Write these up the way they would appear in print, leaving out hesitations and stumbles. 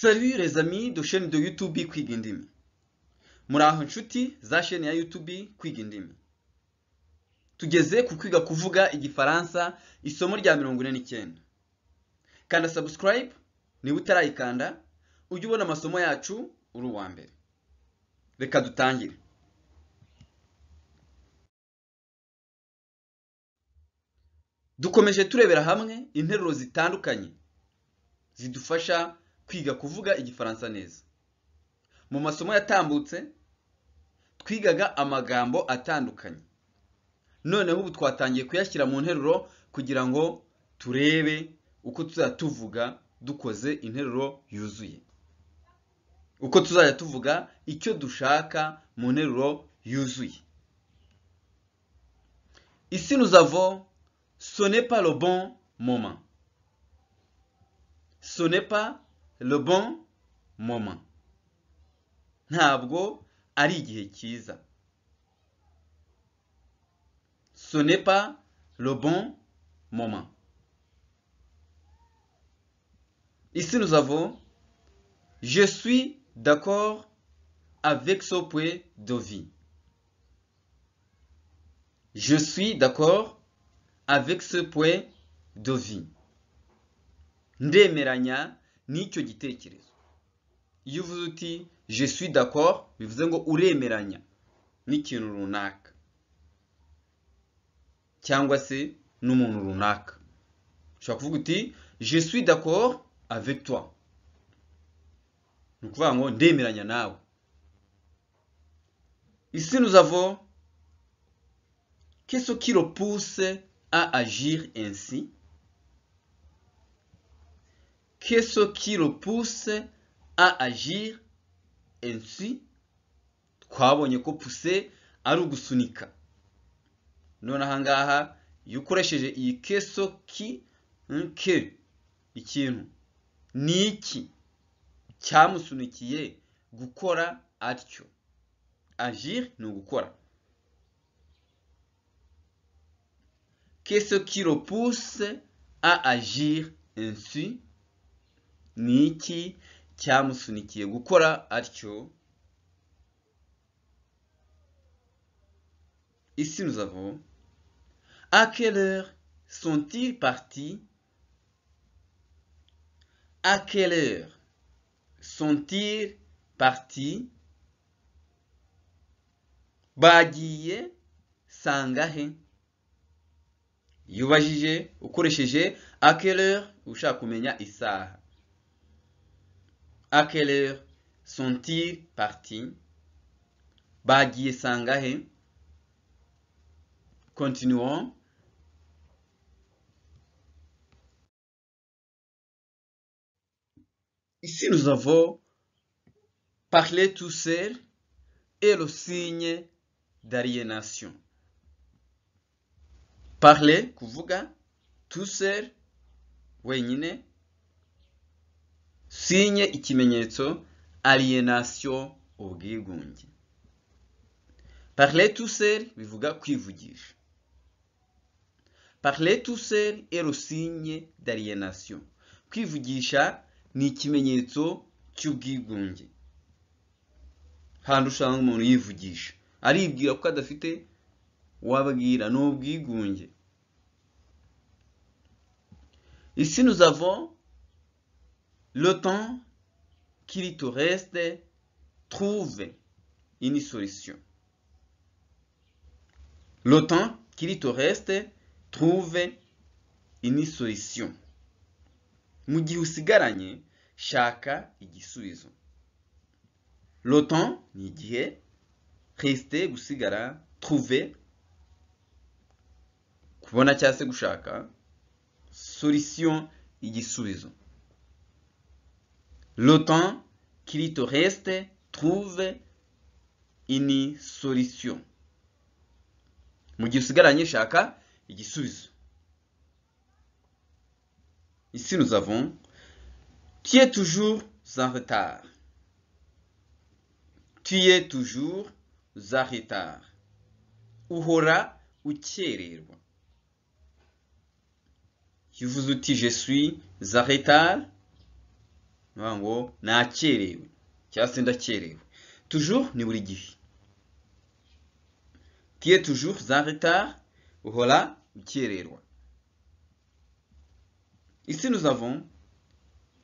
Salut les amis de chaîne de YouTube Kwiga Indimi. Muraho nshuti za chaîne ya YouTube Kwiga Indimi. Tugeze ku kwiga kuvuga Igifaransa isomo rya 49. Kanda subscribe niba utarayikanda ujye ubona amasomo yacu uri uwa mbere. Reka dutangire. Dukomeje turebera hamwe interuro zitandukanye zidufasha kwiga kuvuga Igifaransa neza. Mu masomo yatambutse twigaga amagambo atandukanye. Noneho ubu twatangiye kuyashyira mu nteruro kugira ngo turebe uko tuzajya tuvuga dukoze interuro yuzuye. Uko tuzajya tuvuga icyo dushaka mu nteruro yuzuye. Ici nous avons ce n'est pas le bon moment. Ce n'est pas le bon moment. Ntabwo ari igihe cyiza. Ce n'est pas le bon moment. Ici nous avons je suis d'accord avec ce point de vue. Je suis d'accord avec ce point de vue. Ndemeranya n'icyo gitekerezo. Iyo uvuze uti je suis d'accord bivuze ngo uremeranya n'ikintu runaka cyangwa se n'umuntu runaka. Ushobora kuvuga uti je suis d'accord avec toi. Ni ukuvuga ngo ndemeranya nawe. Ici nous avons qu'est-ce qui le pousse à agir ainsi? Qu'est-ce qui le pousse à agir ainsi? Twabonye ko pousser ari ugusunika. None ahangaha iyo ukoresheje iyi qu'est-ce qui, que ikintu ni iki cyamusunikiye gukora atyo. Agir ni ugukora. Qu'est-ce qui le pousse à agir ainsi? Ni iki cyamusunikiye gukora atyo? Ici nous avons à quelle heure sont-ils partis? À quelle heure sont-ils partis? Bagiye sangahe? Iyo ubajije ukoresheje à quelle heure ushaka kumenya isaha. À quelle heure sont-ils partis? Bagiye sangahe? Continuons. Ici nous avons parlé tout seul et le signe d'aliénation. Parler kuvuga, tout seul wenyine, signe ikimenyetso, aliénation ubwigunge. Parler tout seul bivuga kwivugisha. Parler tout seul est le signe d'aliénation. Kwivugisha ni ikimenyetso cy'ubwigunge. Handi usanga umuntu yivugisha aribwira ko adafite wabwira, ni ubwigunge. Ici nous avons le temps qu'il te reste, trouve une solution. Le temps qu'il te reste, trouve une solution. Mu gihe usigaranye, shaka igisubizo. Le temps ni igihe, rester gusigara, trouver kubona cyangwa se gushaka, solution igisubizo. Le temps qu'il te reste, trouve une solution. Mu gihe usigaranye shaka igisubizo. Ici nous avons tu es toujours en retard. Tu es toujours en retard. Uhora ukererwa. Iyo uvuze uti je suis en retard, Ngo nakerewe cyangwa se ndakerewe. Toujours ni buri gihe. Tu es toujours en retard, uhora ukererwa. Ici nous avons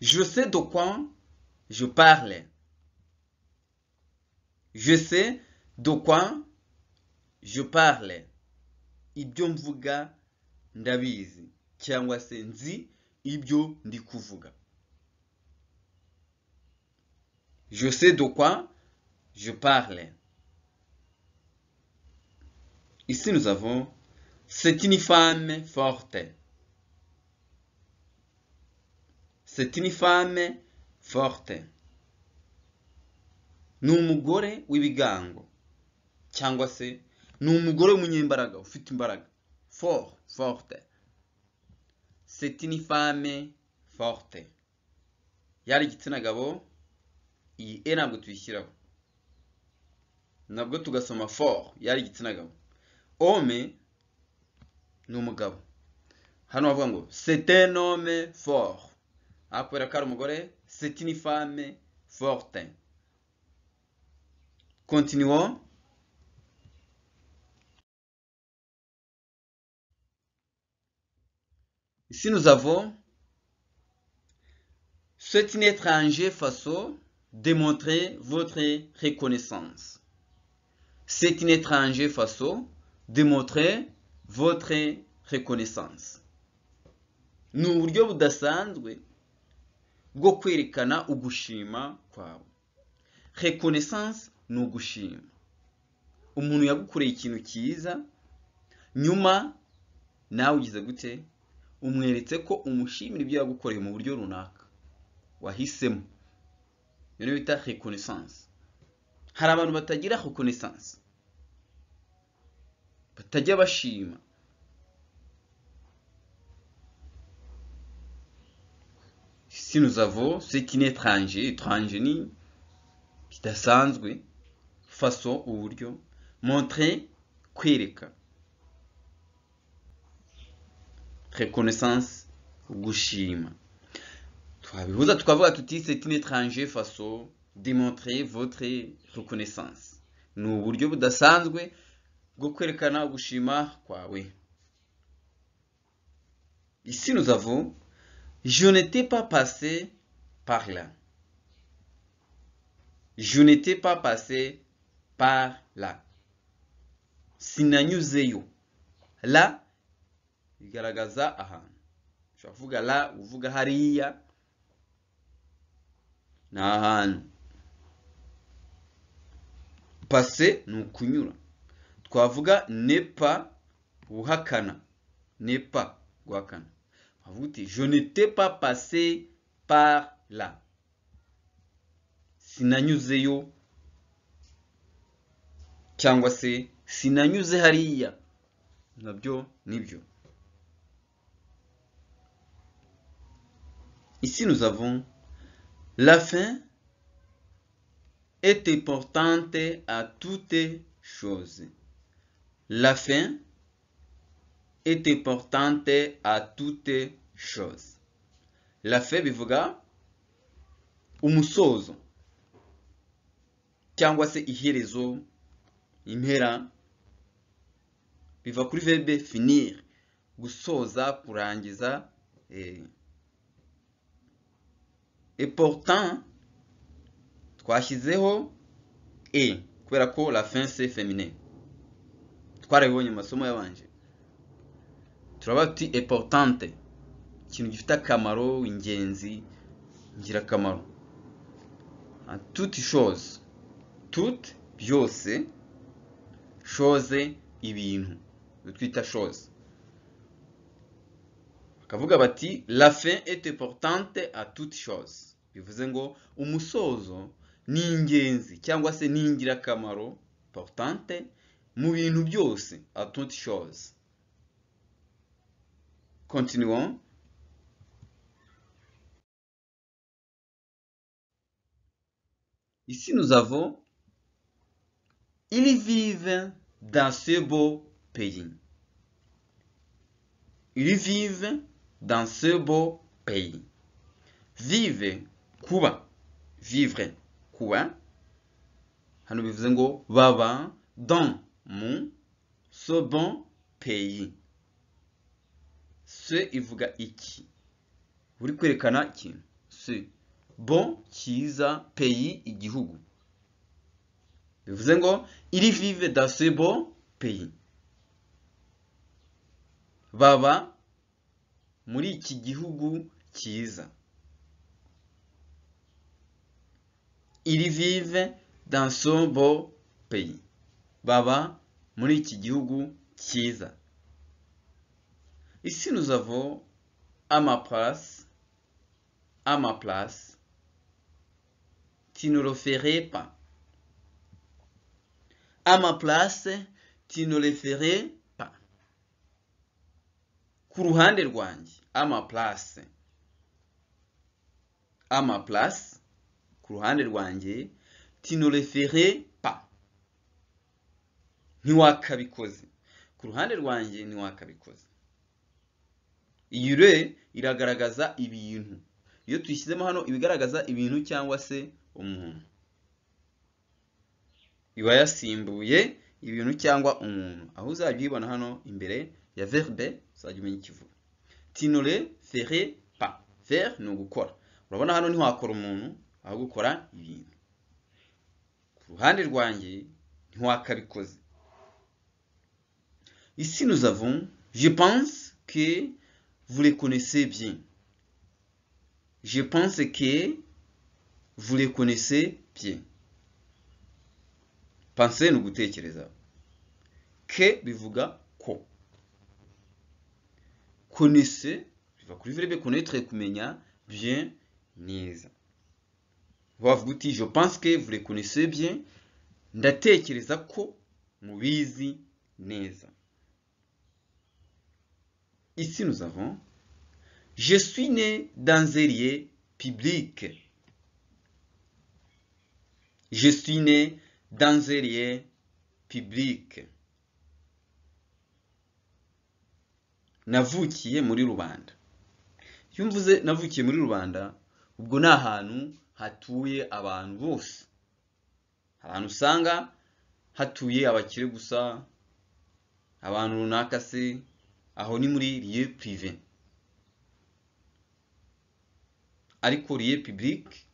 je sais de quoi je parle. Je sais de quoi je parle. Ibyo mvuga ndabizi cyangwa se nzi ibyo ndi kuvuga. Je sais de quoi je parle. Ici nous avons c'est une femme forte. C'est une femme forte. Ni umugore w'ibigango cyangwa se ni umugore w'umunyembaraga ufite imbaraga. Fort, forte. C'est une femme forte. Yari igitsina gabo, iyi e ntabwo tuyishyiraho, nabwo tugasoma fort, yari igitsina gabo. Homme ni umugabo. Hano bavuga ngo c'est un homme fort. Kubera ko ari umugore, c'est une femme forte. Continuons. Ici nous avons c'est une étranger façon démontrer votre reconnaissance. C'est une étranger façon démontrer votre reconnaissance. Ni uburyo budasanzwe bwo kwerekana ugushima kwawe. Reconnaissance ni ugushima. Umuntu yagukoreye ikintu cyiza, nyuma nawe ugize gute? Umweretse ko umushimira ibyo yagukoreye mu buryo runaka wahisemo. Iyo niyo bita reconnaissance. Hari abantu batagira reconnaissance, batajya bashima. Si nous avons c'est une étranger, étranger ni kidasanzwe, façon uburyo, montrer kwereka, reconnaissance gushima. Twabihuza tukavuga tuti c'est une étranger façon démontrer votre reconnaissance. Ni uburyo budasanzwe bwo kwerekana gushima kwawe. Ici nous avons je n'étais pas passé par là. Je n'étais pas passé par là. Sinanyuzeyo. La igaragaza ahantu. Ushobora kuvuga la uvuga hariya ni ahantu. Passer ni ukunyura. Twavuga ne pas guhakana. Ne pas guhakana. Twavuga uti je n'étais pas passé par là. Sinanyuzeyo cyangwa se sinanyuze hariya, nabyo nibyo. Ici nous avons la fin est importante à toutes choses. La fin est importante à toutes choses. La fin bivuga umusozo cyangwa se iherezo, impera. Biva kuri verbe finir, gusoza, kurangiza. Important twashyizeho e kubera ko la fin c'est féminin. Twarabibonye mu masomo yabanje. Turaba tuti importante, ikintu gifite akamaro, ingenzi, ingirakamaro. Toute chose, toute byose, chose ibintu, twita chose. Bakavuga bati la fin est importante à toute chose. Bivuze ngo umusozo ni ingenzi cyangwa se ni ingirakamaro, importante mu bintu byose, à toute chose. Continuons. Ici nous avons ils vivent dans ce beau pays. Ils vivent dans ce beau pays. Vive Kuba, vivre, kuba. Hano bivuze ngo baba dans mu ce bon pays. Ce ivuga iki, uri kwerekana ikintu. Ce bon cyiza, pays igihugu. Bivuze ngo ils vivent dans ce bon pays. Baba muri iki gihugu cyiza. Ils vivent dans ce beau pays. Baba muri iki gihugu cyiza. Ici nous avons à ma place, à ma place, tu ne le ferais pas. À ma place, tu ne le ferais pas. Ku ruhande rwanjye, à ma place. À ma place, ku ruhande rwanjye, tu ne le ferais pas. Ntiwakabikoze. Ku ruhande rwanjye ntiwakabikoze. Iyi re iragaragaza ibintu. Iyo tuyishyizemo hano ibigaragaza ibintu cyangwa se umuntu. Iba yasimbuye ibintu cyangwa umuntu. Aho uzajya uyibona hano imbere ya verbe uzajya umenya ikivuga. Tu ne le ferais pas. Faire ni ugukora. Urabona hano ntiwakora umuntu, aho gukora ibintu. Ku ruhande rwanjye ntiwakabikoze. Ici nous avons, je pense que vous les connaissez bien. Je pense que vous les connaissez bien. Penser ni ugutekereza. Que bivuga ko. Connaissez biva kuri verbe connaître, kumenya, bien neza. Wavuga uti je pense que vous les connaissez bien, ndatekereza ko mubizi neza. Ici nous avons, je suis né dans un lieu public. Je suis né dans un lieu public. Navukiye muri rubanda. Iyo mvuze navukiye muri rubanda, ubwo ni ahantu hatuye abantu bose. Ahantu usanga hatuye abakire gusa, abantu runaka se, aho ni muri lieu privé. Ariko lieu public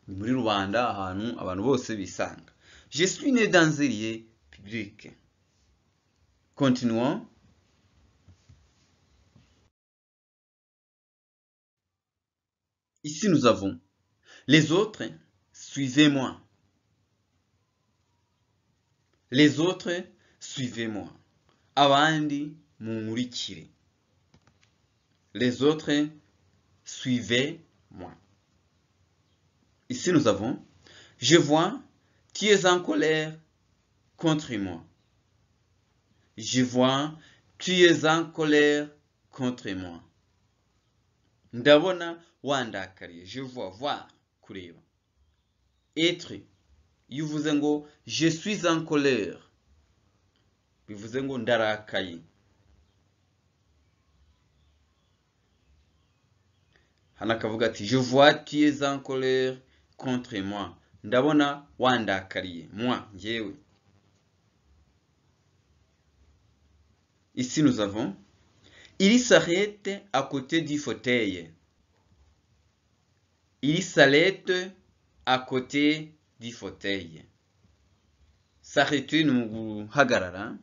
ni muri rubanda, ahantu abantu bose bisanga. Je suis né dans un lieu public. Continuons. Ici nous avons les autres, suivez-moi. Les autres, suivez-moi. Abandi munkurikire. Les autres, suivez-moi. Ici nous avons, je vois, tu es en colère contre moi. Je vois, tu es en colère contre moi. Ndabona wandakariye. Je vois, voir, kureba. Être, iyo uvuze ngo je suis en colère, bivuze ngo ndarakaye. Hano akavuga ati je vois tu es en colère contre moi. Ndabona wandakariye, moi, njyewe. Ici nous avons, il s'arrête à côté du fauteuil. Il s'arrête à côté du fauteuil. S'arrêter ni uguhagarara.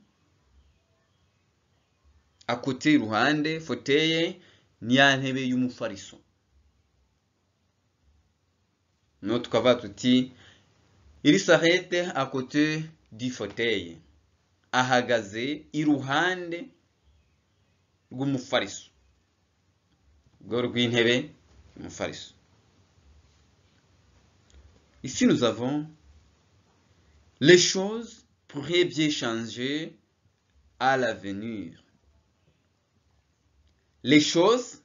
À côté iruhande, fauteuil ni ya ntebe y'umufariso. No tukavuga tuti il s'arrête à côté du fauteuil. Ahagaze iruhande rw'umufariso. Ubwo rw'intebe y'umufariso. Ici nous avons les choses pourraient bien changer à l'avenir. Les choses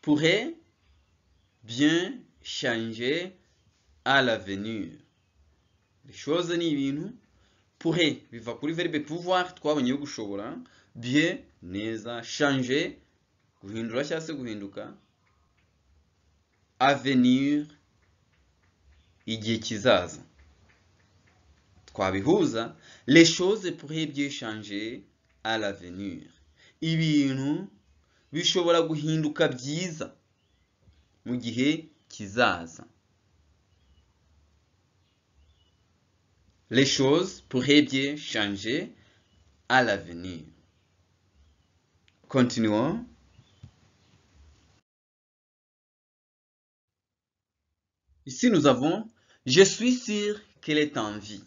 pourraient bien changer à l'avenir. Les choses ni ibintu, pourraient biva kuri verbe pouvoir twabonye yo gushobora, bien neza, changer guhindura cyangwa se guhinduka, avenir Igihe kizaza. Twabihuza, les choses pourraient bien changer à l'avenir. Ibintu bishobora guhinduka byiza mu gihe kizaza. Les choses pourraient bien changer à l'avenir. Continuons. Ici, nous avons « Je suis sûr qu'elle est en vie ».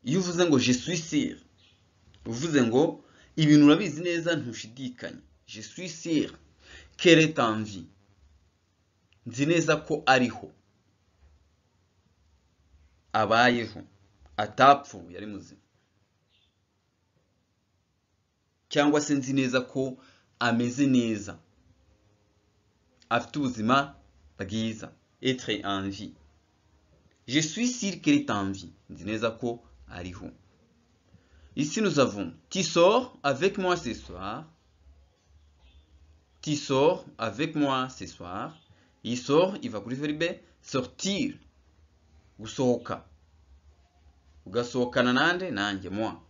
Iyo uvuze ngo je suis sûr, uvuze ngo ibintu urabizi neza ntushidikanya. Je suis sûr qu'elle est en vie. Nzi neza ko ariho. Abayeho, atapfuye ari muzima. Cyangwa se nzi neza ko ameze neza. Afite ubuzima bwiza. Être en vie. Je suis sûr qu'elle est en vie. Nzi neza ko ariho. Ici nous avons tu sors avec moi ce soir. Tu sors avec moi ce soir. Il sort, il va kuri verbe sortir. Gusohoka. Ugasohokana nande nanjye moi.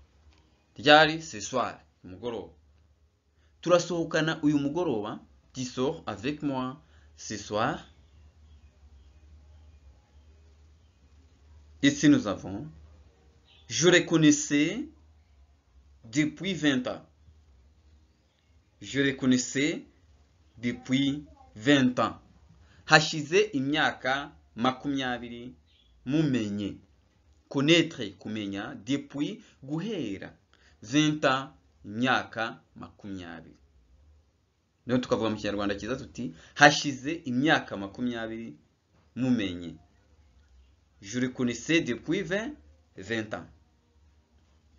Ryari ce soir, umugoroba. Turasohokana uyu mugoroba. Tu sors avec moi ce soir. Ici nous avons je reconnaissais depuis 20 ans. Je reconnaissais depuis 20 ans. Hashize imyaka 20 mumenye. Connaître kumenya, depuis guhera 20 ans imyaka 20. Niyo tukavuga mu Kinyarwanda cyiza tuti hashize imyaka 20 mumenye. Je reconnaissais depuis 20 ans.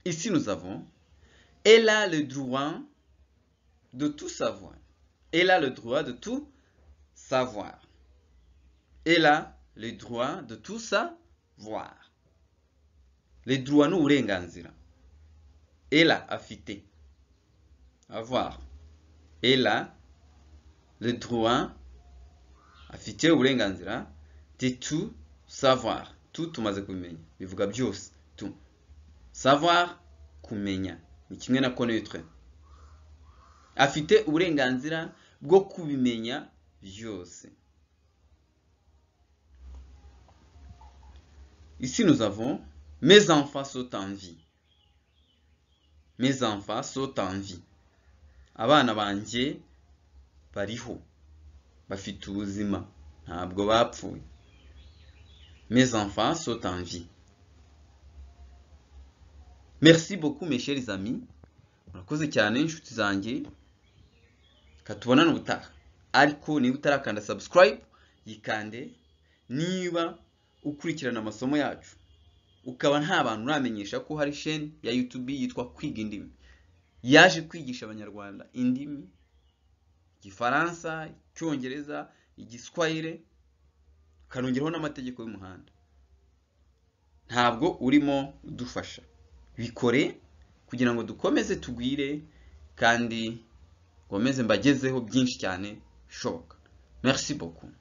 Ici nous avons elle a le droit de tout savoir. Elle a le droit de tout savoir. Elle a le droit de tout savoir. Le droit ni uburenganzira. Elle a afite. Avoir. Elle a le droit afite uburenganzira de tout savoir. Tout tumaze kumenya. Bivuga byose. Tout. Savoir kumenya. Ni kimwe na connaître. Afite uburenganzira bwo kubimenya byose. Ici nous avons mes enfants sont en vie. Mes enfants sont en vie. Abana banjye bariho. Bafite ubuzima. Ntabwo bapfuye. Mes enfants sont en vie. Merci beaucoup mes chers amis. Murakoze cyane inshuti zanjye. Katubonane ubutaha. Ariko niba utarakanda subscribe, yikande. Niba ukurikirana amasomo yacu ukaba nta bantu uramenyesha ko hari chaîne ya YouTube yitwa Kwiga Indimi, yaje kwigisha abanyarwanda indimi, Igifaransa, Icyongereza, Igiswahili, ukanongeraho n'amategeko y'umuhanda. Ntabwo urimo udufasha. Bikore kugira ngo dukomeze tugwire kandi nkomeze mbagezeho byinshi cyane bishoboka. Merci beaucoup.